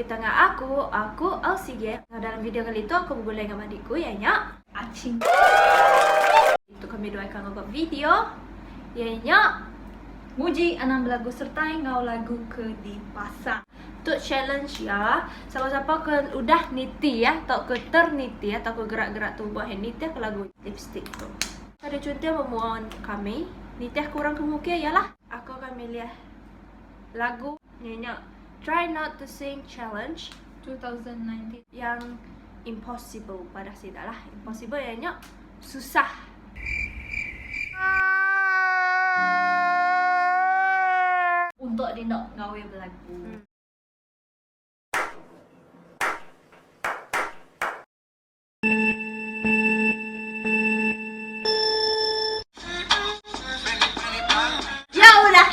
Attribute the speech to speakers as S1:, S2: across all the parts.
S1: kita enggau aku, aku Elsie Enggau dalam video kali tu aku begulai enggau madi ku iya nya
S2: Acing.
S1: Tu kami duai ka ngaga video iya nya
S2: Nguji anang belagu sertai enggau lagu ke dipasang.
S1: Tu challenge iya, sapa-sapa ke udah niti ya tauka terniti atauka gerak-gerak tubuh iya nitih ke lagu lipstick tu. Kada chunting memuan kami nitih ke orang ke mukir iya lah. Aku akan milih lagu nya nya Try Not To Sing Challenge
S2: 2019
S1: yang impossible padah sida lah. Impossible iya nya susah.
S2: Untuk dina ngawe belagu.
S1: Ya udah.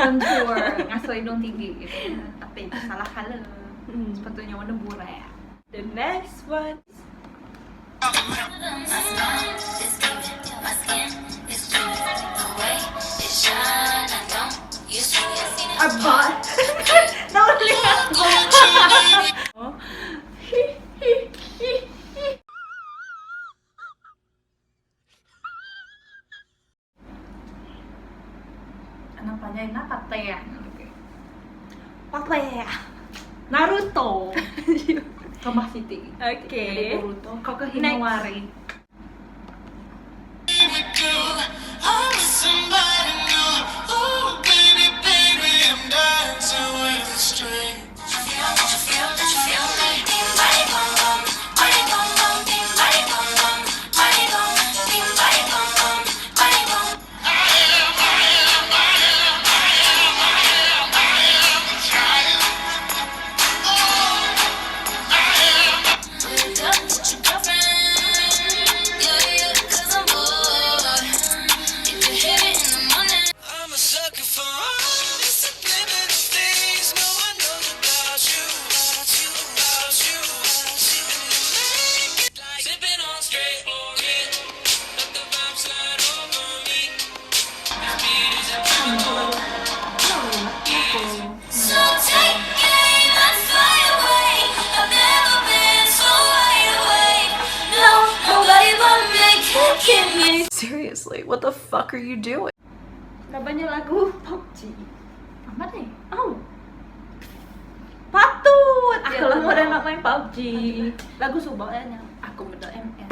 S2: Contour ngasuh hidung tinggi gitu. Tapi itu salah color. Sepatutnya warna burak.
S1: The next one. Abah. No lihat.
S2: Anang panjai enda pateh
S1: Pateh.
S2: Naruto. Tambah siti.
S1: Okay.
S2: Jadi Boruto. Kau ke Himawari. Next.
S3: Seriously, what the fuck are you doing?
S1: Laban nya lagu PUBG.
S2: Amat eh.
S1: Oh. Patut.
S2: Aku
S1: Ya,
S2: lama dah nak main PUBG.
S1: Lagu subak nya.
S2: Aku meda ML.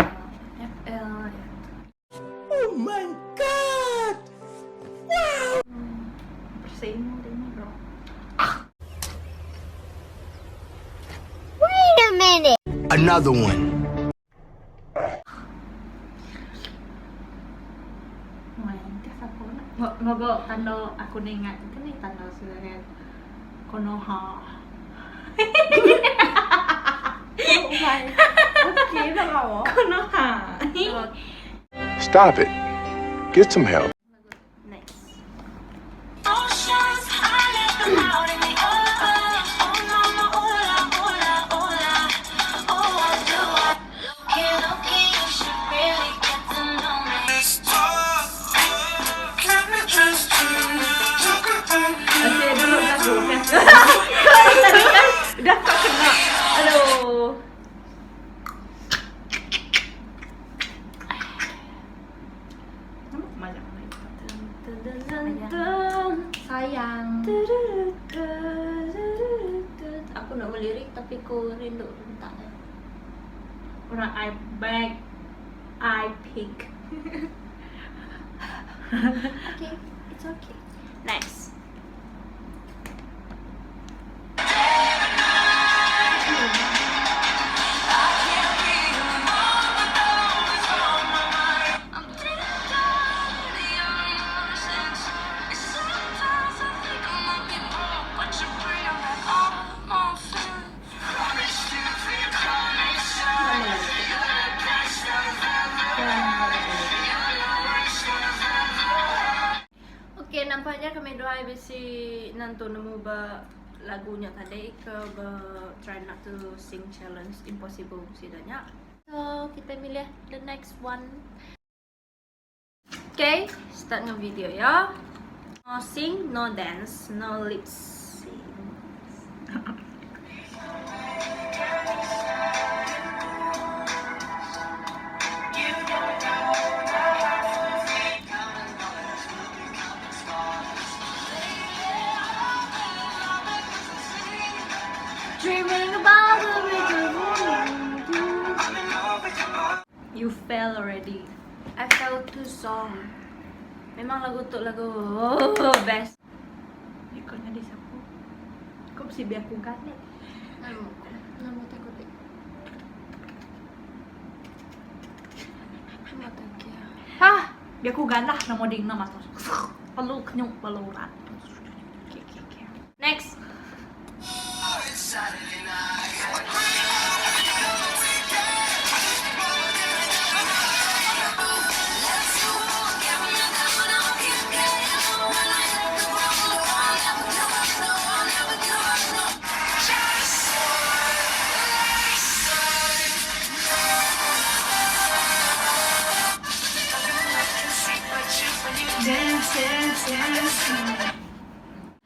S2: FL. Ya.
S4: Oh my god!
S2: Wow. Bersih ni bro.
S5: Wait a minute.
S4: Another one.
S2: Ngogo tanda aku ni ingat ke ni tanda sebenarnya Konoha.
S1: Okey, dah kau.
S2: Konoha.
S6: Stop it. Get some help.
S1: Next.
S2: Okey, dulu lagu.
S1: Tadi kan dah tak kena. Aduh.
S2: Nama macam mana itu?
S1: Dun, dun, dun, dun.
S2: Sayang.
S1: Aku nak melirik tapi ku rindu tak.
S2: Orang I bag I pick.
S1: Okay, it's okay. Next. Okay, nampaknya kami dua bisi nentu nemu ba lagu nya tadi ke ba try not to sing challenge impossible sida nya. So, kita milih the next one. Okay, start enggau video ya. No sing, no dance, no lip sync. Dreaming about the
S2: You fail already.
S1: I fail two song. Memang lagu tu lagu oh, best.
S2: Ikut nyadi sapu. Kau mesti biar aku ganek.
S1: Nama nama takut. Nama takut. Hah,
S2: Biar aku galah nama ding nama tu. Perlu kenyuk perlu rat. Okay, okay, okay.
S1: Next.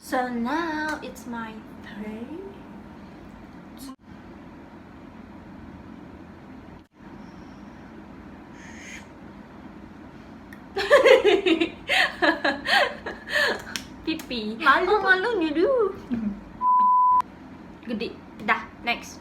S1: So now it's my turn. Pipi.
S2: Malu.
S1: Oh, malu ni du. Gede. Dah, next.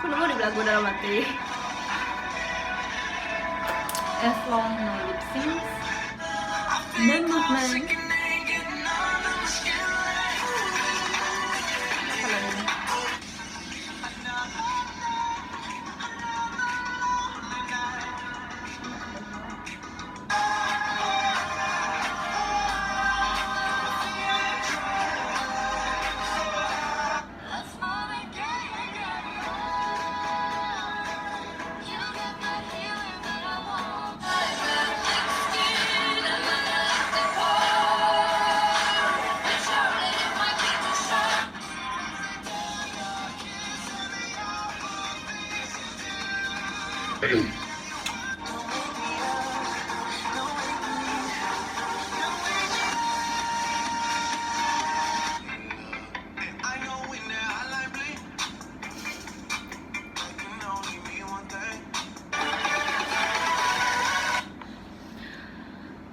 S1: Aku nemu di belagu dalam hati.
S2: As long no lip syncs, no movement.
S1: Apa lagu ni?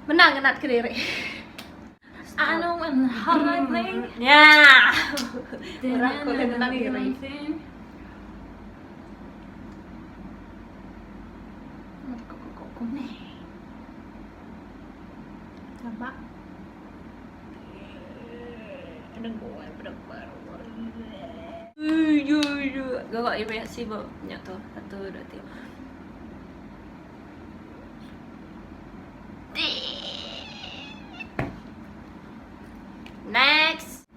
S1: Menang ngenat kediri.
S2: I know when hotline bling.
S1: Ya. Orang aku ngenat diri.
S2: Nampak? Ada gua
S1: Gak reaksi ba nya tu. Satu, dua, tiga. Next.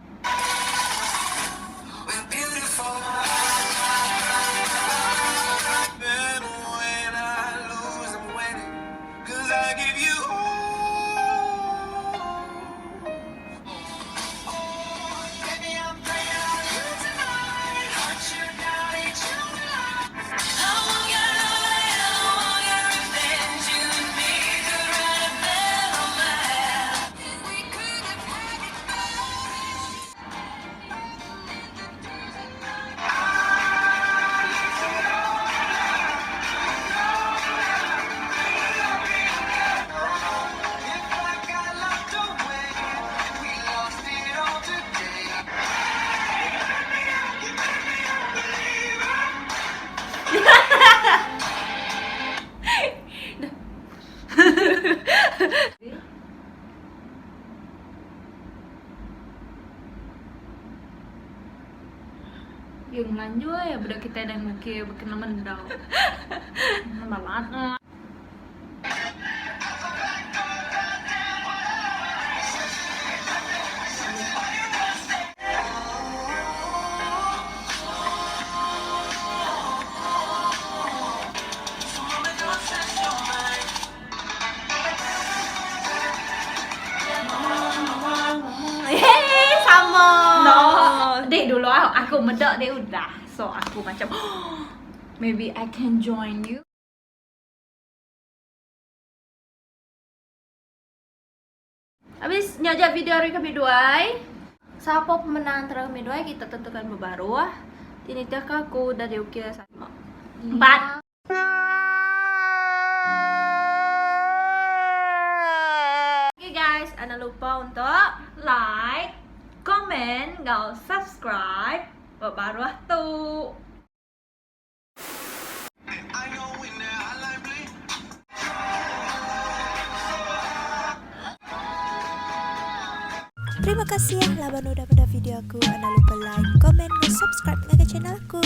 S5: Even when I lose, I'm winning. 'Cause I give you all. Baby, I'm playing on you tonight. Hunt you down, eat you alive. I want your love, I want your revenge. You and me could write a better romance. We could have had it all. If I got locked away, we lost it all today. You made me a believer.
S2: Yang lanjut ya budak kita dan mungkin berkena mendau. Malah. aku meda dek udah. So aku macam maybe I can join you.
S1: Habis nya aja video hari kami duai. Sapa pemenang antara kami duai kita tentukan bebaru ah. Ti nitih ka aku udah diukir sama.
S2: Empat.
S1: Okay guys, anang lupa untuk
S2: Like, comment enggau subscribe ba baruh tu.
S7: Terima kasih laban udah meda video aku. Anang lupa like, comment enggau subscribe ngagai channel aku.